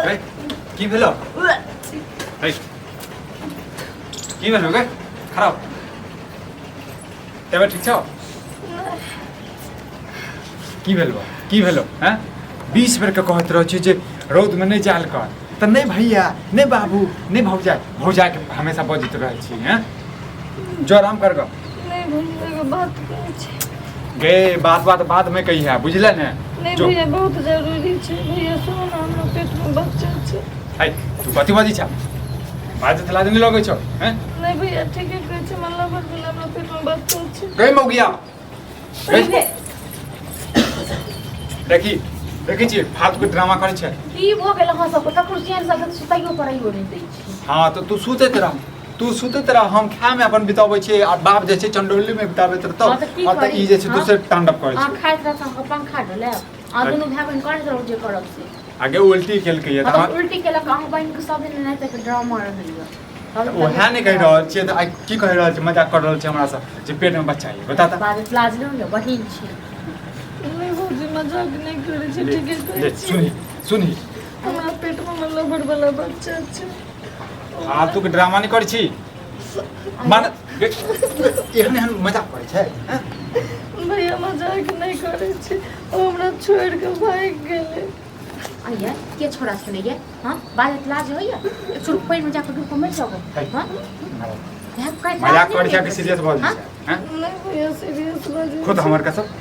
रे की भेलो रे की भेलो गे खराब तबियत ठीक छौ की भेलो की भेलो हैं 20 बेर के कहत रहै छी जे रौद में नहीं जाल कर तऽ नहीं भैया नहीं बाबू नहीं भौजा भौजा के हमेशा बजैत रहै छी हैं जो आराम कर गो नहीं भैया एगो बात कहै छी गे बात बात बाद में कही है बुझले ने नहीं जो भैया बहुत जरूरी छै भैया सुनो ना हमरा पेट में बच्चा छै है तू कथी बजै छ बाजै तऽ लाज नहीं लगै छौ हैं नहीं भैया ठीके कहै छै मन लबर भेल हमरा पेट में बच्चा छै गे मौगिया गे देखी देखै छियै फालतू के ड्रामा करै छै की भऽ गेल अहाँ सबके ककरो चैन से सुतैयो परैयो नहि दै छी हँ तऽ तू सुतैत रह तू सुतैत रह हम खायमे अपन बिताबै छियै आ बाप जे छै चंडौलीमे बिताबैत रहतौ हँ, तऽ की आ तऽ करी? ई जे छै हँ? दोसर तांडव करै अहाँ छै खाइत रहत अहाँके पंखा डोलायब अहाँ दुनू भाय बहिन करैत रहू जे करब से आगे उल्टी केलकै हँ, तऽ तऽ हम उल्टी केलक अहाँ बहिनके सब दिन एनाहिते के ड्रामा रहैया तऽ ओएह नहि कहि रहल छियै तऽ आइ की कहि रहल छै मजाक कर रहल छै हमरासँ जे पेटमे बच्चा यऽ बता तऽ बाजत लाज नहि होइया बहिन छी नहीं भौजी मजाक नहीं करै छै ले ठीके कहै ले छी सुनही सुनही हमरा पेट में लबर वाला बच्चा छै फालतू के ड्रामा नहि करै छी मान एहन एहन मजाक करै छै हैं? भैया मजाक नहीं करै छी ओ हमरा छोड़ि कऽ भागि गेलै आइया के छोड़ा सुनैया हँ बाजत लाज होइया एक चुरुक पानिमे जाकऽ डूब कऽ मरि जाबो है। हँ भाय कहैत मजाक लाज नहि करै छै कि होइया? सीरियस भऽ हँ? जाइ छै हैं? नहीं भैया सीरियस बाजै खुद छी। हमर कसम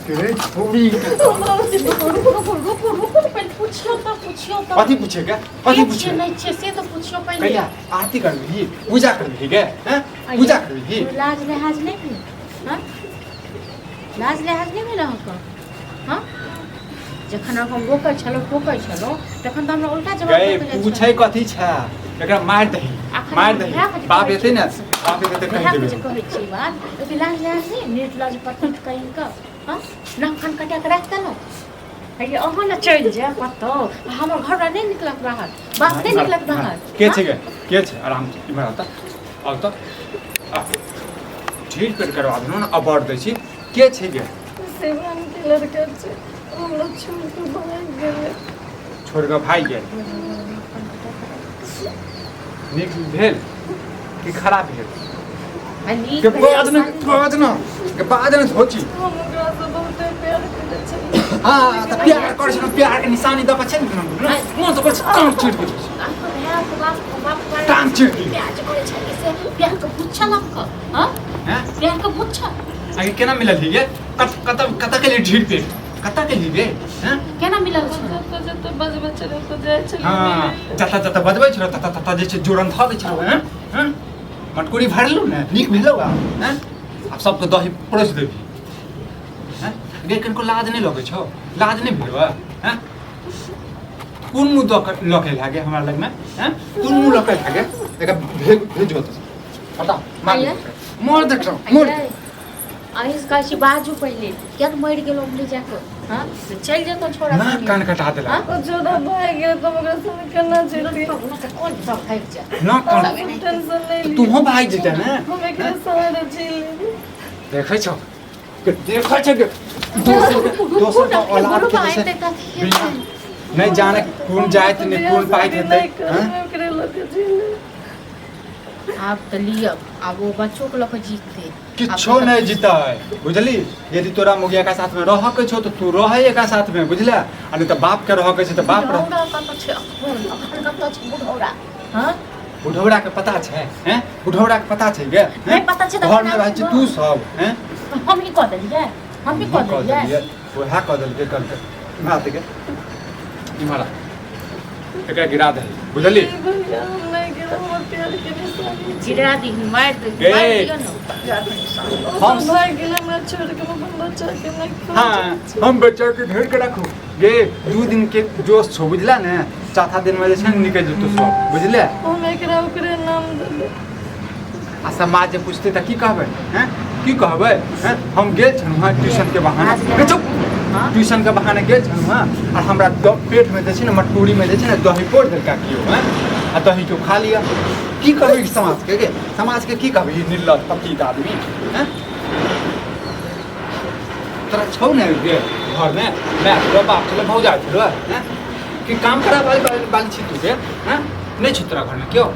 के छोड़ी रुकू रुकू रुकू रुकू रुकू तऽ पहिले पुछियौ तऽ पुछियौ तऽ कथी पूछे के कथी के पूछे छियै नहि छियै से तऽ पुछियौ पहिले कहिया आरती करबिही पूजा करबिही गे हैं पूजा करबिही लाज लिहाज नहि भेल हँ लाज लिहाज नहि भेल अहाँके हँ जखन हम रोकै छलहुँ टोकै छलहुँ तखन तऽ हमरा उल्टा जवाब गए दऽ देने पूछे छलहुँ। कथी छै एकरा मारि दही अखन मारि हम दही भायके जे बाप कहै एतै ने छी। बाप एतै तऽ कहि भायके देबै जे कहै छी बात ओते लाज लिहाज नहि निर्लज पतित कहीं कऽ हँ नख कान कटा कऽ राखि देलहुँ हे अहाँ ने चलि जायब कतहु हमर घरवला नहि निकलत बाहर बाप नहि निकलत बाहर के छै गे के छै आराम से इम्हर आउ तऽ आउ तऽ आ ढील पेट करवा देलहुँ ने अबड़ दै छी के छै गे शिवान के लड़का छै हमरा छोड़ के भागि गेलै छोड़ कऽ भागि गेल नीक भेल कि खराब भेल आ नीक के भेल, बाज ने आसान बाज ने के बाज ने धोची हम ओकरासँ बहुते प्यार करै छलियै हाँ तऽ प्यार करै छै ने प्यार के निशानी दऽ कऽ छै ने मन तऽ करै छै टांग चिड़ के अहाँके भायके बाप बाप टांग चिड़ के प्यार जे करै छलियै से प्यार के गुच्छा लग कऽ हँ हैं प्यार के गुच्छा आगे केना मिलल ही गे कत कत कत के लिए ढीर पे कत के लिए गे हैं केना मिलल छल जतऽ जतऽ बजबै छलै ओतऽ जाइ छलियै हाँ जतऽ जतऽ बजबै छलो ततऽ ततऽ जे छै जोरन धऽ दै छलो हैं हैं मटकुरी भरलू ने नीक भेलौ आब हैं आब सबके दही परोसि देबही हैं गे कनिको लाज नहि लगै छौ लाज नहि भेलौ हैं कोन मुँह दऽ कऽ लऽ के एलहा गे हमरा लगमे हैं कोन मुँह लऽ के एलहा गे एकरा भेज भेजो तऽ हटा मार आइए। मार देख मार अहीं से कहै छी बाजू पहिले किया तऽ मरि गेलहुँ उमहरे जाकऽ हँ से चलि जेतौ छोड़ा नाक कान कटा देला हँ? ओ जोड़ा भागि गेल तऽ हम ओकरा संगे केना जेतियै कोन सब भागि जाय नाक कान टेंशन नहि लिअ तूहो भागि जेतै ने हम एकरे सहारे जी लेबै देखै छौ के देखै छौ के दोसर दोसर के औलाद के जे छै बिना नहि जाने कोन जाति नहि कोन पाइत हेतै नहि हँ? करबै ओकरे लऽ कऽ जी लेबै आब तऽ लिअ आब ओ बच्चोके लऽ कऽ जीततै किछो नहि जीतै बुझली यदि तोरा मुगिया के साथ में रह के छौ तऽ तू रह एकरा साथ में बुझले आ नहि तऽ बाप के रह के छै तऽ बाप रह बुढ़ौरा कतऽ छै अखन अखन कतऽ छै बुढ़ौरा हँ बुढ़ौरा के पता छै हैं बुढ़ौरा के पता छै गे हैं? नहि पता छै तऽ घर में रहै छी तू सब हैं हम ही कऽ देलियै हम ही कऽ देलियै वएह कऽ देलकै कहलकै इम्हर आते गे इम्हर आ एकरा गिरा दही बुझली भैया हम नहि गिरब हमर प्यार के निशानी छै गिरा दीही मारि दही गे। मारि दियौ ने प्यार के निशानी। ओ हम- सब भागि गेल हमरा छोड़ि के हम अपन बच्चा के नहि खोज हाँ हम बच्चा के घेर के रखू गे 2 दिन के जोश छौ बुझला ने चौथा दिन में जे छै ने निकलि जेतौ सब बुझले हम एकरा ओकरे नाम देबै आ समाज जे पूछतै तऽ की कहबै हैं की कहबै हैं हम गेल छलहुँ हँ ट्यूशन के बहाने गे चुप हाँ? ट्यूशन के बहाने गेल छलहुँ हँ आ हमरा पेट में जे छै ने मटकूरी में जे छै ने दही पोर देलका केओ हैं आ दही केओ खा लिअ की कहबै समाज के गे समाज के की कहबै ई निर्लज पतित आदमी हैं तोरा छौ ने गे घर में मैं छलो बाप छलो भौजा छलो हैं कि काम करा वाली बाली छी तू के हैं नहीं छी तोरा घर में क्यों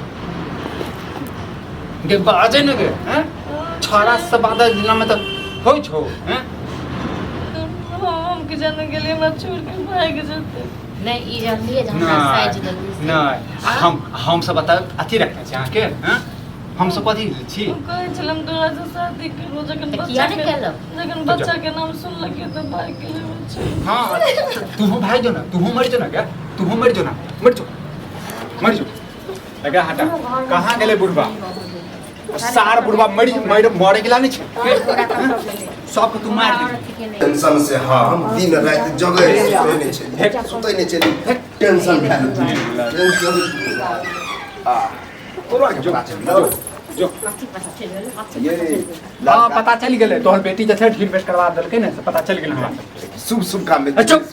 गे बाजे न गे हैं छाड़ा सब आधा जिला में तो होइ छौ हैं हम के जाने के लिए हमरा छोड़ के भाग जेतै। नहि, ई जानलियै जे हमरा साइज देलकै। नहीं, हम सब बता अथी रखने छी अहाँके हैं हम सब कथी छी। हम कहै छलै हम तोरा से शादी करबो जखन तऽ बच्चा किया नहि के केलक? जखन बच्चा के नाम सुनलकै तऽ भागि गेलै बच्चा। हाँ, तू भाई जो ना, तू मर जो ना, क्या तू मर जो ना, मर जो, मर जो। एकरा हटा। कहाँ गेलै बुढ़बा? सार बुढ़बा मरि मरि मरे गेला नहीं छै सबके तू मार देबही। टेंशन से हम दिन राति जगै सुतै नहि छै, सुतै नहि छै, टेंशन भए गेल, टेंशन। आ तोरा के पता चलि जो ये हाँ पता चलि गेलै तोहर बेटी जे छै ढील बेस करवा देलकै ने से पता चलि गेलै हमरा। शुभ शुभ काम में चुप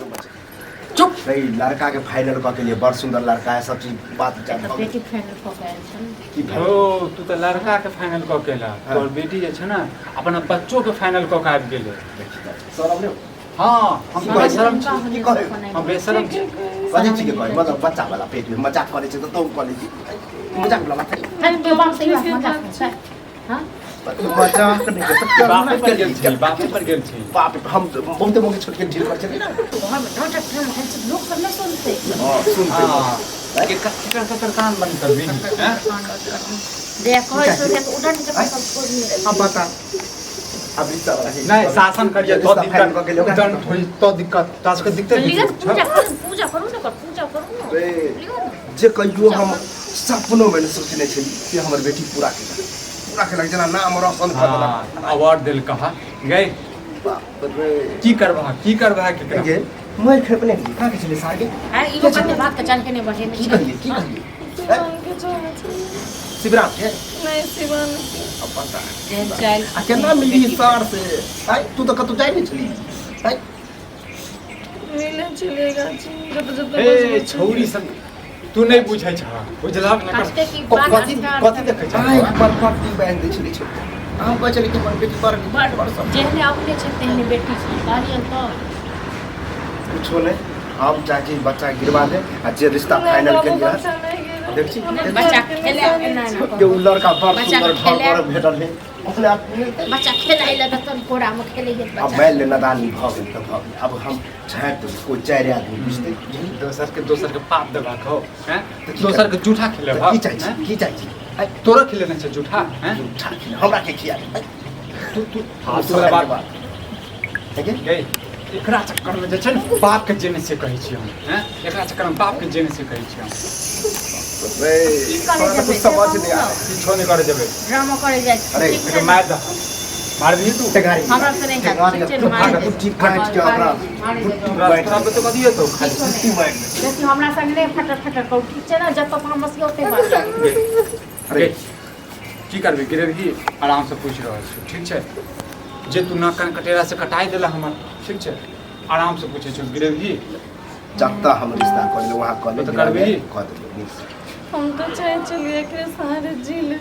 चुप। नहीं, लड़का के फाइनल कऽ के लिए बड़ सुंदर लड़का है, सब चीज बात विचार भऽ गेल। बेटी फाइनल कऽ के आयल छल। की फाइनल? ओ तू तऽ लड़का के फाइनल कऽ के एला, तोहर बेटी जे छै ने अपना बच्चो के फाइनल कऽ के आबि गेलै। शरम नहि? हाँ, हम बेशरम छी, की कहै? हम बेशरम छी। कथी छी के कहै? मतलब बच्चा वाला पेट में मजाक करै छै तऽ तों करै छी, मजाक वाला बात है। मजाक छै। हाँ मजाक नहि छै, तऽ बापे पर गेल छी, बापे पर गेल छी। बाप हम बहुते मौके छोड़ के ढील कर छलियै ने। घर में डांटत ठाम भेल छै, लोक सब नहि सुनतै। हां सुनतै। हां, केकर केकर कान बंद करबी हैं? जे कहै छै से उडन जे सब छोड़ने। अब बता अब रिश्ता वाला नहीं, शासन करिए तो दिक्कत, दंड होई तो दिक्कत, तास के दिक्कत। लिअ पूजा करू, पूजा करू ने, पूजा करू ने। जे कहियो हम सपनो में नहि सोचने छली से हमर बेटी पूरा केलक, पूरा केलक, जेना नाम रोशन कऽ देलक। अवार्ड देल कहा गए। बाप रे, की करबा, की करबा के गे मोर खेपने कहाँ के छलै सार के? आ इहो कते बात के जान के नहि बढ़ेने की छै। कहलियै, की कहलियै? सिवान के छोड़ा छै। शिवराम के? नहीं, सिवान के। अब पता जेहन चालि आ केना मिलली सार से? आइ तू तऽ कतौ जाइ नहि छली। आइ मिले छलियै गाछी जब जब। ए छौरी सब तू नहीं बुझै छ, बुझलक ने? कष्टे की बात कथी कथी देखै छ? आइ पर पट्टी बान्हि दै छलै छोटका। हम कहै छली कि हमर बेटी बड़ बड़ सब जेहने अपने छै तेहने बेटी छै, कहलियनि तऽ कुछो नहि। हम चाहै छी बच्चा गिरवा दे आ जे रिश्ता फाइनल के लिए देख छी बच्चा खेले एना एना के उ लड़का बड़ बच्चा सुंदर घर खेले। पर भेटल है अपने आप मिलतै। बच्चा खेलाइ लए तन कोरा में खेलै है अब बच्चा। मानि ले नदानी भऽ गेल तऽ भऽ गेल, अब हम झाँपि देबै, कोइ चारि आदमी बुझतै। दोसर के पाप देबाक हो हैं, तऽ की दोसर के जूठा खिलेबा। की चाहै छी, की चाहै छी? तोरा खिलेने छै जूठा हैं? जूठा खिले हमरा के खिया दे। तू तू हाँ, तोरा बात ठीक है? गई एकरा चक्कर में जे छै ने बाप के जेने से कहै छी हम हैं, एकरा चक्कर में बाप के जेने से कहै छी हम। रे की करै तोरा जेबै? कुछ समझ नहि आबै। किछो नहि करै जेबै। ड्रामा करै जाइ छै। अरे, ठीक छै एकर ने? मारि दह, मारबही तू? टेंगारी। हमरा से नहि हैत, टेंगारी ठीक छै ने, के मारि दे। कुट्टी काटि के ओकरा मारि दे। तोरा तोरा पे तो कथी हेतौ खाली? कुट्टी मारि दे। देखियौ हमरा संग नहि फटर फटर करू, ठीक छै ने? जतऽ फार्मेसी ओतै बात। अरे की करबी गिरेबही? आराम से पूछि रहल छी, ठीक छै? जे तू नाक कान कटेरा से कटाइ देला हमर, ठीक छै? आराम से पूछै छियौ, गिरेबही? जतऽ हम रिश्ता कऽ लेलहुँ वहाँ कऽ ले तऽ करबही? कऽ देबै नीक से। हम तऽ चाहै छलियै एकरे सहारे जी ले।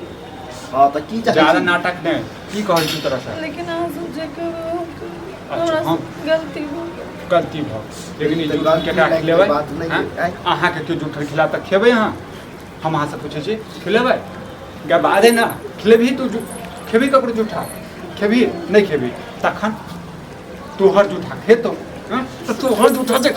हाँ तऽ की चाहै ज्यादा छी? नाटक नहि। की कहै छी तोरा से? लेकिन अहाँ सब जे कहबै हम करबै। अच्छा, हमरा हम- गलती भऽ गेल। गलती भऽ लेकिन ई तऽ जूठ गलती केकरा लायक खिलेबै? बात नहि हैं? है। अहाँके केओ जूठल खिला तऽ खेबै अहाँ? हम अहाँसँ पूछै छी, खिलेबै? गे बाजे ना, खिलेबही तू? खेबही ककरो जूठा? खेबही? नहि खेबही तखन तोहर जूठा खेतौ हैं? तऽ तोहर जूठा जे